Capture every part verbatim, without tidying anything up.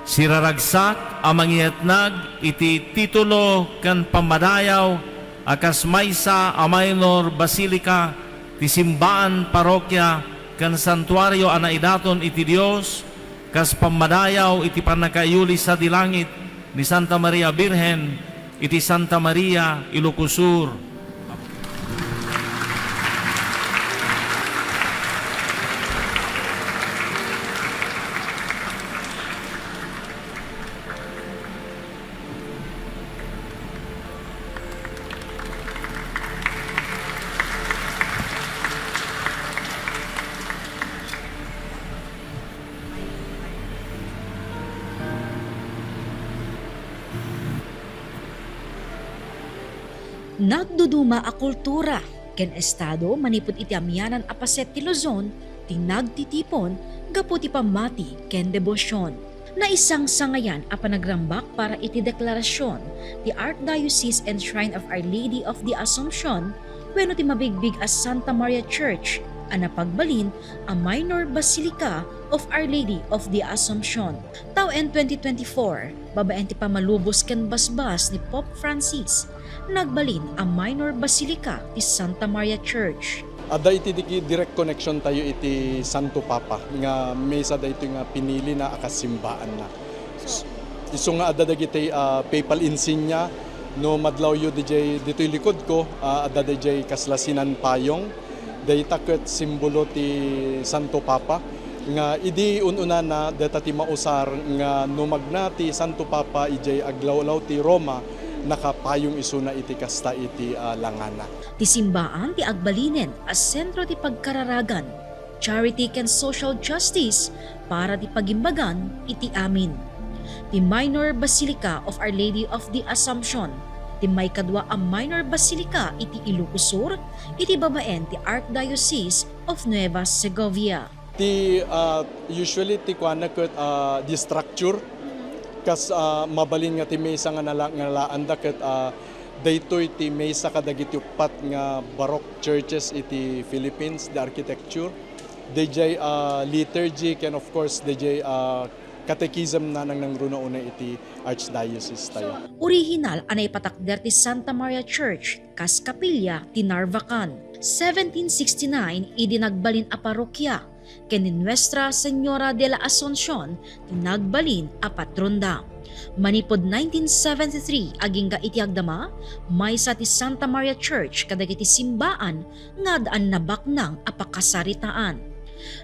Siraragsak a mangietnag iti titulo ken pammadayaw a kas maysa a minor basilica ti simbaan parrokia ken santuario a naidaton iti Dios, kas pammadayaw iti pannakaiyuli sadi langit ni Santa Maria Birhen iti Santa Maria, Ilocos Sur. Nagduduma a kultura ken estado manipud iti amianan a paset ti Luzon ti nagtitipon gapu ti pammati ken debosion. Naisangsangayan a panagrambak para iti deklarasion ti Archdiocese and Shrine of Our Lady of the Assumption wenno ti mabigbig a Santa Maria Church a napagbalin a Minor Basilica of Our Lady of the Assumption. Tawen twenty twenty-four, babaen ti pammalubos ken basbas ni Pope Francis, nagbalin a Minor Basilica ti Santa Maria Church. Adda iti di-, direct connection tayo iti Santo Papa nga mesa daytoy nga pinili na a kasimbaanna. S-, isu nga adda dagiti, ah, papal insignia, no madlawyo dijay ditoy likodko, ah, adda dijay kasla sinan payong. Dayta ket simbolo ti Santo Papa nga idi un-unana dayta ti mausar nga no magna ti Santo Papa idiay aglawlaw ti Roma, nakapayong isuna iti kasta iti, ah, langana. Ti simbaan ti agbalinen a sentro ti pagkararagan, charity ken social justice para ti pagimbagan iti amin. Ti Minor Basilica of Our Lady of the Assumption, ti maikadua a minor basilica iti Ilocos Sur, iti babaen ti Archdiocese of Nueva Segovia. Ti, ah, usually ti kuana ket, ah, the structure, kas, ah, mabalin nga ti mesa nga nala-, nga nalaanda ket, ah, daytoy ti mesa kadagiti uppat nga Baroque churches iti Philippines, the architecture. Dayjay, ah, liturgy ken of course dayjay, ah, catechism na nangnangruna unay iti archdiocese tayo. Orihinal a naipatakder ti Santa Maria Church kas kapilya ti Narvacan. Seventeen sixty-nine, idi nagbalin a parrokia ken ni Nuestra Señora de la Asuncion ti nagbalin a patronda. Manipud nineteen seventy-three, agingga iti agdama, maysa ti Santa Maria Church kadagiti simbaan nga addaan nabaknang a pakasaritaan.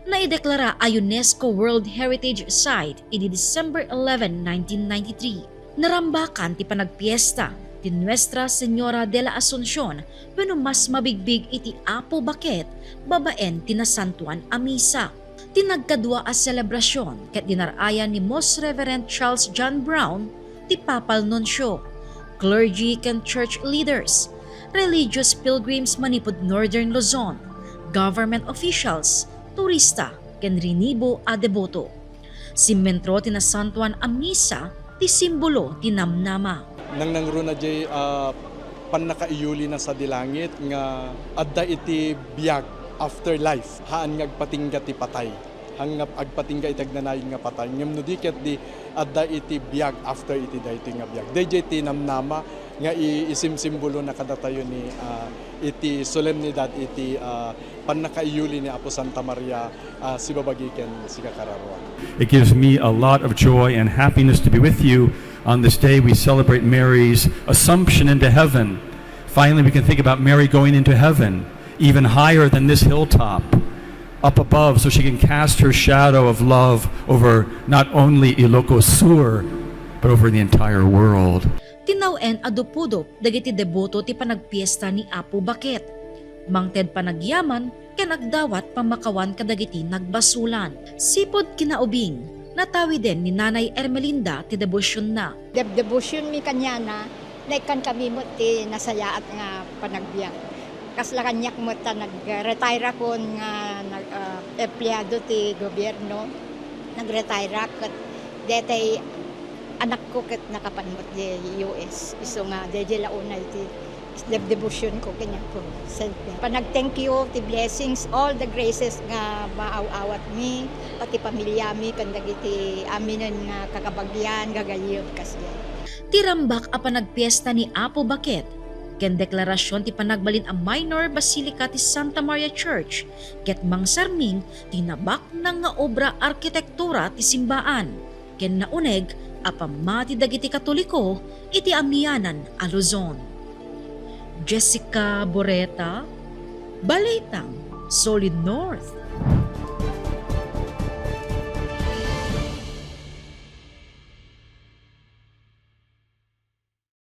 Naideklara a UNESCO World Heritage Site idi December eleven, nineteen ninety-three. Narambakan ti panagpiesta ti Nuestra Señora de la Asuncion wenno mas mabigbig iti Apo Baket babaen ti Nasantoan a Misa. Ti nagkadua a selebrasion ket dinar-ayan ni Most Reverend Charles John Brown, ti Papal Nuncio, clergy ken church leaders, religious pilgrims manipud Northern Luzon, government officials, turista, ken rinibo a deboto. Simmentro ti Nasantoan a Misa ti simbolo ti namnama. Nangnangruna jay, ah, pannakaiyuli na sadi langit nga adda iti biag, afterlife, haan nga agpatingga ti patay. Haan nga agpatingga iti agnanayon nga patay. Ngem no di ket di adda iti biag after iti daytoy nga biag. Dayjay ti namnama nga i-, isimsimbolona kadatayo ni, ah, iti solemnidad iti, ah, pannakaiyuli ni Apo Santa Maria, ah, sibabagi ken sika kararua. It gives me a lot of joy and happiness to be with you on this day we celebrate Mary's Assumption into heaven. Finally, we can think about Mary going into heaven, even higher than this hilltop, up above, so she can cast her shadow of love over not only Ilocos Sur, but over the entire world. Tinaw-en a dupudop dagiti deboto ti panagpiesta ni Apo Baket. Mangted panagyaman ken agdawat pammakawan kadagiti nagbasolan. Sipud kinaubing, natawiden ni Nanay Ermelinda ti debosionna. Deb-, debosionmi kaniana, naikkan kami met ti nasayaat nga panagbiag. Kasla kaniak met ta nag-retire akon nga nag-, ah, empleyado ti gobierno. Nag-retire ak ket detay anakko ket nakapan met di U S. Isu nga daydiay la unay ti Love devotion ko kanya po. Saint Mary. Panag-thank you, ti blessings, all the graces nga maaw-awat mi, pati pamilya mi, kan dagiti aminen nga kakabagian, gagayyem, kasdiay. Ti rambak a panagpiesta ni Apo Baket ken deklarasion ti panagbalin a minor basilica ti Santa Maria Church ket mangsarming ti nabaknang nga obra arkitektura ti simbaan ken nauneg a pammati dagiti Katoliko iti amianan a Luzon. Jessica Boreta, Balitang Solid North.